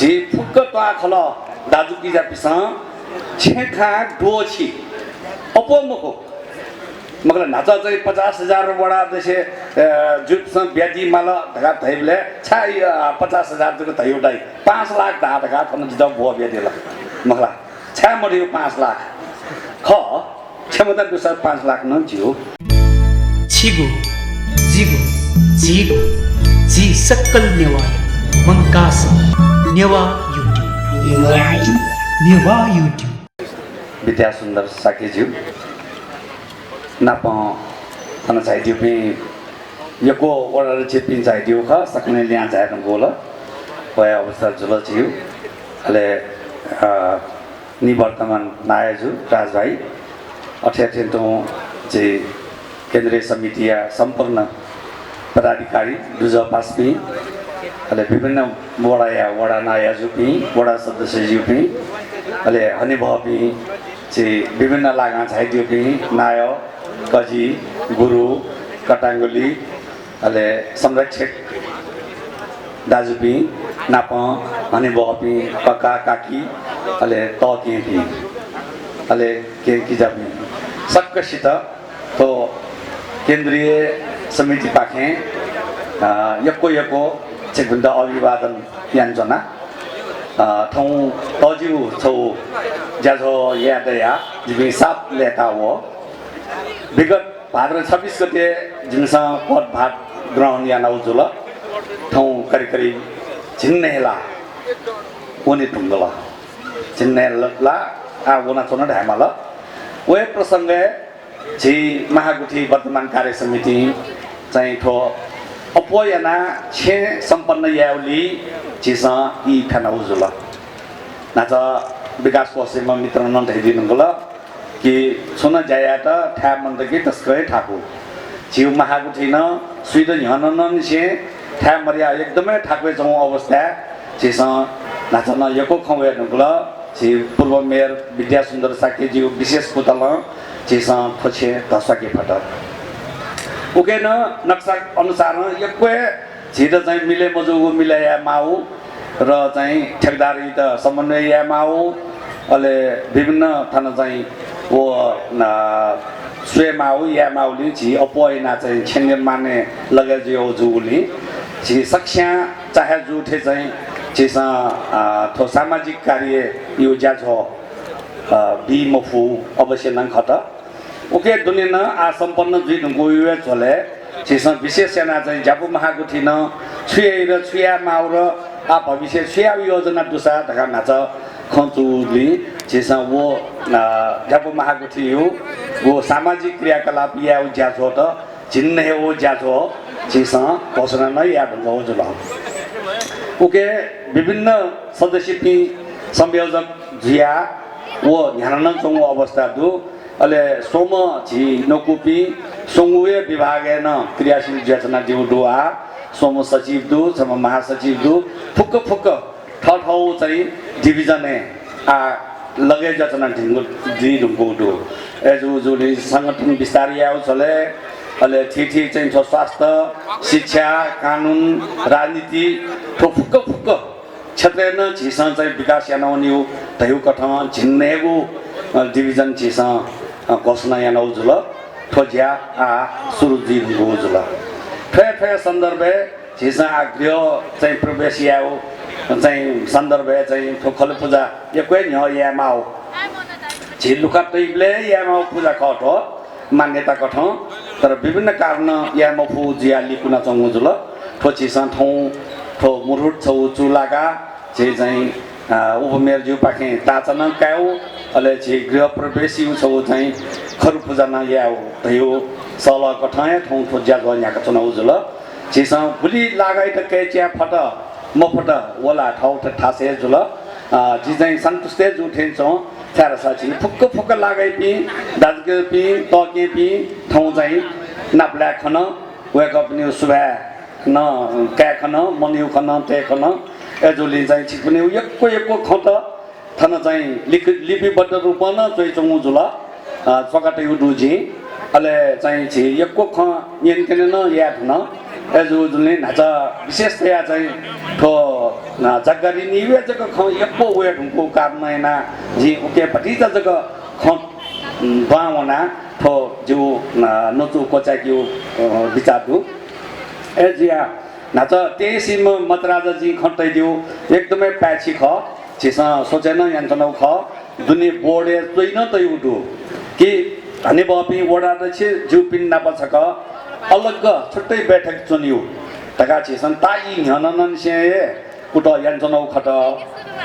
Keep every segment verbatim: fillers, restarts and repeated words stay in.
झी फुक्क त्वाःखलः दाजुकिजापिसं छेँखां द्वःछि अप्वः मखु। मखु ला, न्हाचः चाहिँ पचास हजार वडा देशे, अ, जुइपिसं ब्यादी माल धकाः धइबलय् छाय्, अ, पचास हजार जक धयागु दाइ, पाँच लाख धा धकाः थन जितः ब्वः ब्यादिल। मखु ला, छाय् मधयागु पाँच लाख? खः, क्षमता दुसा पाँच लाख नं ज्यू। छिगु, जिगु, झीगु, झी सकल नेवाःया मंकाः नेवाः YouTube। नेवाः YouTube। विद्यासुन्दर शाक्यज्यू नाप थन झायादीपिं यक्व वडाध्यक्षपिं झायादीगु खः, सकलें लिहां झाये धुंकूगु ला। व हे अवस्था जुल झीगु। अले, अ, निवर्तमान नायःजु राजभाइ, अथे अथे तुं झी केन्द्रीय समितिया सम्पूर्ण पदाधिकारी, दुजःपासापिं, अले विभिन्न वडाया वडा नायःजुपिं, वडा सदस्यजुपिं, अले हनेबहःपिं, झी विभिन्न लागां झायादीपिं नायः, कजि, गुरु, कटांगुली, अले संरक्षक दाजुपिं नाप हनेबहःपिं कका, काकी, अले तःकेहेँपिं, अले केहेँ किजापिं, सकसित थ्व केन्द्रीय समितिपाखें, अ, यक्व यक्व छिकपिन्त अभिवादन यानाच्वना। अ, थौं तःजिगु छगू ज्याझ्वः याये दयाः जिपिं साप लय्ताः वः। विगत भाद्र छब्बिस गते जिमिसं पदभार ग्रहण यानागु जुल। थौं करिब करिब झिंन्हय्‌ला वने धुंकल। झिंन्हय्‌ला आः वनाच्वन धायेमाल। व हे प्रसंगय् झी महागुथि वर्तमान कार्य समितिं चाहिँ थ्व अप्वः यानाः छेँ सम्पन्न यायेगुलिइ झीसं ई फ्यानागु जुल। न्हाचः विकास कोषयाम्ह मित्रं नं धयादी धुंकल कि छुं नं ज्या यायेत थाय् मन्त कि तसकं हे थाकु। झीगु महागुथि नं सुइत न्ह्यःनं नं निसें थाय् मदयाः एकदमै थाकुयाच्वंगु अवस्थाय् झीसं न्हाचः नं यक्व खँ वये धुंकल। झी पूर्व मेयर विद्यासुन्दर शाक्यज्यू विशेष कुतलं झीसं थ्व छेँ धस्वाके फत। उके नं नक्सा अनुसारं यक्व हे झीत चाहिँ मिले मजूगु मिले याये माःगु, र चाहिँ ठेकदारयात समन्वय याये माःगु, अले विभिन्न थन चाहिँ व, अ, स्वये माःगु, याये माःगुलिं झी अप्वः यानाः चाहिँ छेँ निर्माणय् लगे जुयागु जूगुलिं झी सकस्यां चाहे जू थें चाहिँ झीसं, अ, थ्व सामाजिक कार्ययागु ज्याझ्वः, अ, बी मफु अवश्य नं खत। उके दुने नं आः सम्पन्न जुइ धुंकूगु हे झ्वलय् झीसं विशेष यानाः चाहिँ ज्यापु महागुथि नं छु याइ र छु याये माःगु र आः भविष्यय् छु यायेगु योजना दुसा धकाः न्हाचः खँ जूगुलिं झीसं व, अ, ज्यापु महागुथियागु व सामाजिक क्रियाकलाप यायेगु ज्याझ्वःत झिंन्हय्‌गु ज्याझ्वः झीसं घोषणा नं याये धुंकूगु जुल। उके विभिन्न सदस्यपिं संयोजक जुयाः व न्ह्यानाच्वंगु अवस्था दु। अले स्वम्ह झी नकूपिं स्वंगू हे विभागय् नं क्रियाशील जुयाच्वनादीगु दु। आः स्वम्ह सचिव दु, छम्ह महासचिव दु, फुक्क फुक्क थःथःगु चाहिँ division-य् आः लगे जुयाच्वनादीगु, दी धुंकूगु दु। अय्‌जूगुलिं संगठन विस्तार यायेगु झ्वलय्, अले थीथी चाहिँ थ्व स्वास्थ्य, शिक्षा, कानुन, राजनीति, थ्व फुक्क फुक्क क्षेत्रय् नं झीसं चाहिँ विकास यानावनीगु धयागु कथं झिंन्हय्‌गु, अ, division झीसं, अ, घोषणा यानागु जुल। थ्व ज्या आः सुरु जुइ धुंकूगु जुल। थ्व हे, थ्व हे सन्दर्भय् झीसं आः गृह चाहिँ प्रवेश यायेगु चाहिँ सन्दर्भय् चाहिँ थ्व खलु पुजा यक्व हे न्ह्यः याये माःगु। झी लुखा तइबलय् याये माःगु पुजा खः थ्व। मान्यता कथं, तर विभिन्न कारणं याये मफु जुयाः लिकुनाच्वंगु जुल। थ्व झीसं थौं थ्व मुहूर्त छगू चूलाकाः झी चाहिँ, अ, उपमेयरज्यूपाखें ताःचा नं कायेगु, अले झी गृह प्रवेशयागु छगू चाहिँ खरु पुजा नं यायेगु धयागु सल्लाह कथं हे थौं थ्व ज्याझ्वः न्ह्याकाच्वनागु जुल। झीसं गुलि लागाइत कय्‌च्याये फत मफत व ला थःगु थासय् जुल। अ, जि चाहिँ सन्तुष्ट हे जू थें च्वं। छाय्‌धाःसा झी फुक्क फुक्क लागाइपिं, दाजुकिजापिं, तःकेहेँपिं थौं चाहिँ नापलाये खन। वय्‌कःपिनिगु सुभाय् नं काये खन, मनयागु खँ नं तये खन। अय्‌जूगुलिं चाहिँ छिकपिनिगु यक्व यक्व खँत थन चाहिँ लिखि-, लिपिबद्ध रूपं नं च्वयाच्वंगु जुल। अ, च्वकातयागु दु जिं। अले चाहिँ झी यक्व खँ न्यनेकने नं याये धुन। अय्‌जूगुलिं न्हाचः विशेषतया चाहिँ थ्व, अ, जग्गा ऋण निवेश जक खँ यक्व वये धुंकूगु कारणं यानाः जिं उके भतिचा जक खँ, उम्, दुहां वनाः थ्व जिगु, अ, न्वचु क्वचायेकेगु, अ, बिचाः दु। अय्‌जुया न्हाचः तेइस इमिम्ह मचाराजां जिं खँ तयादीगु एकदमै पाय्‌छि खः। झीसं सोचे नं यानाच्वनागु खः। दुने बोर्डय् च्वइ नं तयागु दु कि हनेबहःपिं वडा अध्यक्ष ज्यूपिं नाप छकः अलग छुट्टै बैठक च्वनेगु धकाः झीसं ताःई न्ह्यःनंनिसें हे कुतः यानाच्वनागु खः।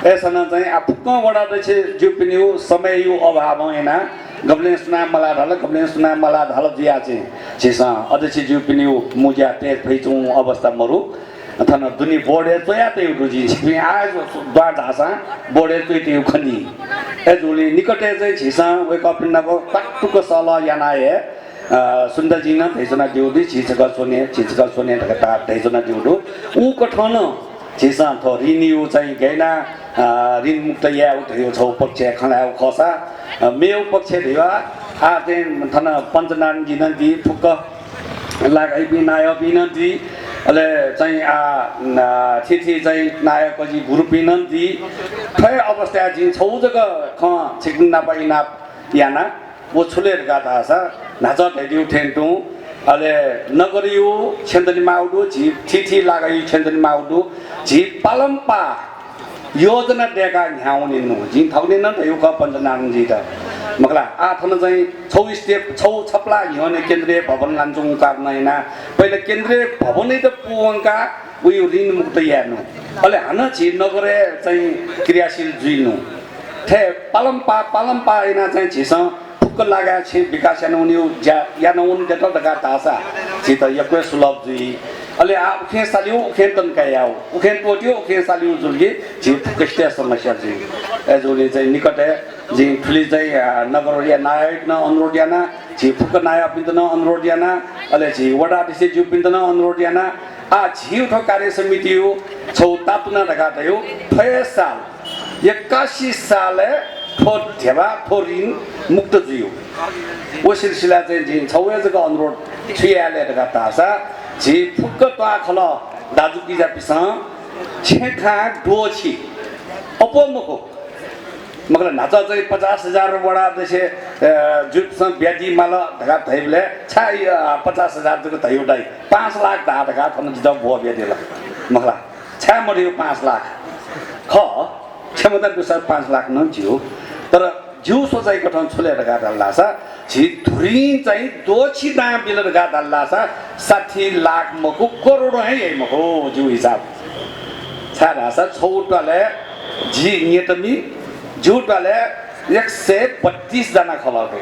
अय्‌सां नं चाहिँ आः फुक्कं वडा अध्यक्ष ज्यूपिनिगु समयया अभावं यानाः गबलें सुनां मलाः धाल, गबलें सुनां मलाः धाल जुयाः चाहिँ झीसं अध्यक्ष ज्यूपिनिगु मुँज्या तये फइच्वंगु अवस्था मरु। थन दुने बोर्डय् च्वया तयागु दु, जिं छिकपिं आः दुहां धाःसां बोर्डय् च्वयातयागु खनी। अय्‌जूगुलिं निकटय् चाहिँ झीसं वय्‌कःपिं नाप क्वातुक सल्लाह यानाः हे, अ, सुनिता जिं नं धयाच्वनादीगु दु, झी छकः च्वने, झी छकः च्वने धकाः धयाच्वनादीगु दु। उकथं नं झीसं थ्व ऋणयागु चाहिँ गय् यानाः, अ, ऋणमुक्त यायेगु धयागु छगू पक्षय् खँ ल्हायेगु खःसा, अ, मेगु पक्षय् धयागु आः चाहिँ थन पञ्चनारायणजी नं दी, फुक्क लागाइपिं नायःपिं नं दी, अले चाहिँ आः, अ, थीथी चाहिँ नायः कजि गुरुपिं नं दी। थ्व हे अवस्थाय् जिं छगू जक खँ छिकपिं नाप इनाप याना। व छु ले धकाः धाःसा न्हाचः धयादीगु थें तुं अले नगरयागु छेँ दनेमाःगु दु, झी थीथी लागायागु छेँ दनेमाःगु दु, झी पालंपाः योजना दय्‌काः न्ह्याः वनेनु। जिं थौंकन्हय् नं धयागु खः पञ्चनारायणजीत, मखु ला? आः थन चाहिँ छगू step, छगू छपला न्ह्यःने केन्द्रीय भवन लानाच्वंगु कारणं यानाः पहिला केन्द्रीय भवनयात पूवंकाः वयागु ऋणमुक्त यायेनु। अले हानं झी नगरय् चाहिँ क्रियाशील जुइनु। थथे पालंपाः, पालंपाः यानाः चाहिँ झीसं फुक्क लागाय् छेँ विकास यानावनेगु ज्या यानावनेत धकाः धाःसा झीत यक्व हे सुलभ जुइ। अले आः उखें साल्यू, उखें तनकाः याउ, उखें त्वःत्यू, उखें साल्यू जुल कि झी फुक्कसित हे समस्या जुइ। अय्‌जूगुलिं चाहिँ निकटय् जिं थुलि चाहिँ, अ, नगरया नायःयात नं अनुरोध याना, झी फुक्क नायःपिन्त नं अनुरोध याना, अले झी वडा अध्यक्ष ज्यूपिन्त नं अनुरोध याना। आः झीगु थ्व कार्य समितियागु छगू तातुना धकाः धयागु थ्व हे साल एकासी सालय् थ्व ध्यबा, थ्व ऋण मुक्त जुइगु। व सिलसिला चाहिँ जिं छगू हे जक अनुरोध छु याये ले धकाः धाःसा झी फुक्क त्वाःखलः दाजुकिजापिसं छेँखां द्वःछि अप्वः मखु। मखु ला, न्हाचः चाहिँ पचास हजार वडा अध्यक्ष, अ, ज्यूपिसं बियादी माल धकाः धइबलय् छाय्, अ, पचास हजार जक धयागु दाइ, पाँच लाख धा धकाः थन जितः ब्वः बियादिल। मखु ला, छाय् मधयागु पाँच लाख? खः, क्षमता दुसा पाँच लाख नं ज्यू। तर ज्यू सोचाइ कथं छु ले धकाः धाल धाःसा झी धुरिं चाहिँ द्वःछि दां बिल धकाः धाल धाःसा साठी लाख मखु, करोडं हे याइ मखु ज्यू हिसाब। छाय् धाःसा छगू त्वालय् जि न्यतमि, ज्यू त्वालय् एक सय बत्तीस जना खलः दु।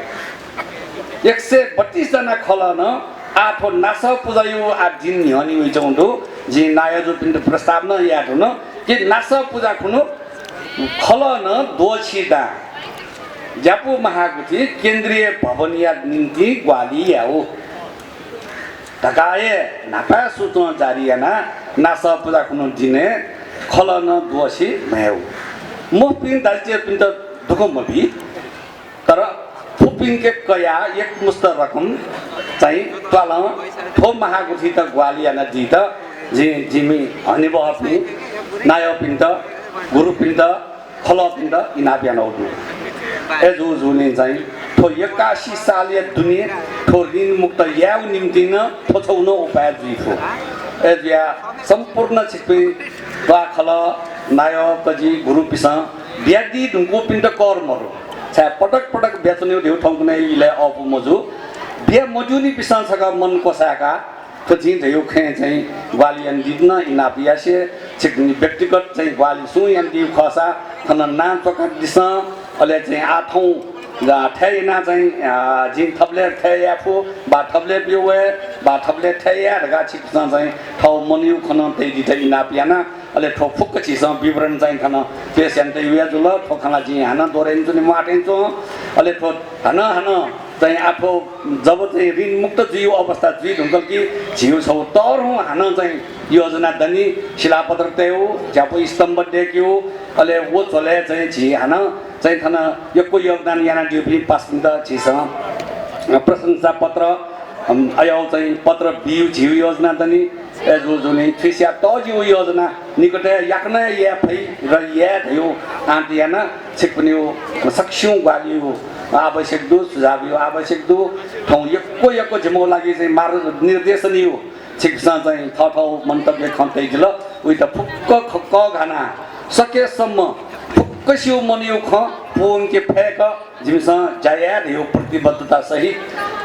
एक सय बत्तीस जना खलः नं आः थ्व नासः पुजायागु आः दिन न्ह्यःने वइच्वंगु दु। जिं नायःजुपिन्त प्रस्ताव नं याये धुन कि नासः पुजा खुन्हु खलः नं द्वःछि दां ज्यापू महागुथि केन्द्रीय भवनया निंतिं ग्वाहालि याउ धकाः हे न्हापाय् सूचं जारी यानाः नासः पुजा खुन्हु दिनय् खलः नं द्वःछि मयाउ। मफुपिं दाजुकिजापिन्त दुःख मबी, तर फुपिंके कयाः एकमुष्ट रकम चाहिँ त्वालं थ्व महागुथित ग्वाहालि यानादीत जिं जिमि हनेबहःपिं नायःपिन्त, गुरुपिन्त, खलःपिन्त इनाप यानागु दु। अय्‌जूगुलिं चाहिँ थ्व एकासी सालया दुने थ्व ऋणमुक्त यायेगु निंतिं नं थ्व छगू नं उपाय जुइ फु। अय्‌जुयाः सम्पूर्ण छिकपिं त्वाःखलः, नायः, कजि, गुरुपिसं बियादी धुंकूपिन्त कर मरु। छाय् पटक पटक बियाच्वनेगु धइगु थौंकन्हय् इलय् अःपु मजू। बिया मज्यूनिपिसं छकः मन क्वसाय्‌काः थ्व जिं धयागु खँय् चाहिँ ग्वाहालि यानादीत नं इनाप यासें, छिकपिनि व्यक्तिगत चाहिँ ग्वाहालि सुं यानादीगु खःसा थन नां च्वकादिसँ। अले चाहिँ आः थौं, अ, थथे यानाः चाहिँ, अ, जिं थबलय् थथे याये फु, वा थबलय् ब्यू वये, वा थबलय् थथे याये धकाः छिकपिसं चाहिँ थःगु मनयागु खँ नं तयादीत इनाप याना। अले थ्व फुक्क झीसं विवरण चाहिँ थन पेश यानातयागु जुल। थ्व खँ ला जिं हानं दोहोरय् यानाच्वने म्वाः थें च्वं। अले थ्व हानं हानं चाहिँ आः थ्व जब चाहिँ ऋणमुक्त जुइगु अवस्था जुइ धुंकल कि झीगु छगू तःधंगु हानं चाहिँ योजना दनि, शिलापत्र तयेगु, ज्यापू स्तम्भ दय्‌केगु, अले व झ्वलय् चाहिँ झी हानं चाहिँ थन यक्व योगदान यानादीपिं पासापिन्त झीसं, अ, प्रशंसा पत्र, अम, अय् चाहिँ पत्र बिउ झीगु योजना दनि। अय्‌जूगुलिं थुसिया तःजिगु योजना निकटय् याकनं याये फइ र याये धइगु आँट याना छिकपिनिगु सकसिगुं ग्वाहालिया आवश्यक दु, सुझावया आवश्यक दु। थौं यक्व यक्व जिमिगु लागि चाहिँ मार्गनिर्देशनया छिकपिन्सं चाहिँ थःथःगु मन्तव्य खँ तयादिल। उइत फुक्क ख-, कःघानाः सकेसम्म फुक्कसिगु मनया खँ पूवंके फय्‌क जिमिसं ज्या याये धइगु प्रतिबद्धता सहित,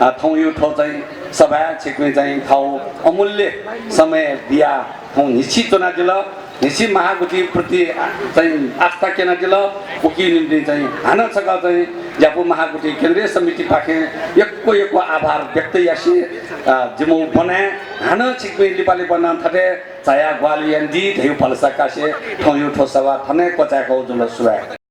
अ, थौंया थ्व चाहिँ सभाय् छिकपिं चाहिँ थःगु अमूल्य समय बियाः थौं न्हिच्छि च्वनादिल। न्हिच्छि महागुथिप्रति आ-, चाहिँ आस्था क्यनादिल। उकिया निंतिं चाहिँ हानं छकः चाहिँ ज्यापू महागुथि केन्द्रीय समितिपाखें यक्व यक्व आभार व्यक्त यासें, अ, जिमिगु बनाय् हानं छिकपिं लिपा लिपा नं थथे झायाः ग्वाहालि यानादी धइगु भलसा कासें थौंया थ्व सभा थन हे क्वचायेकागु जुल। सुभाय्।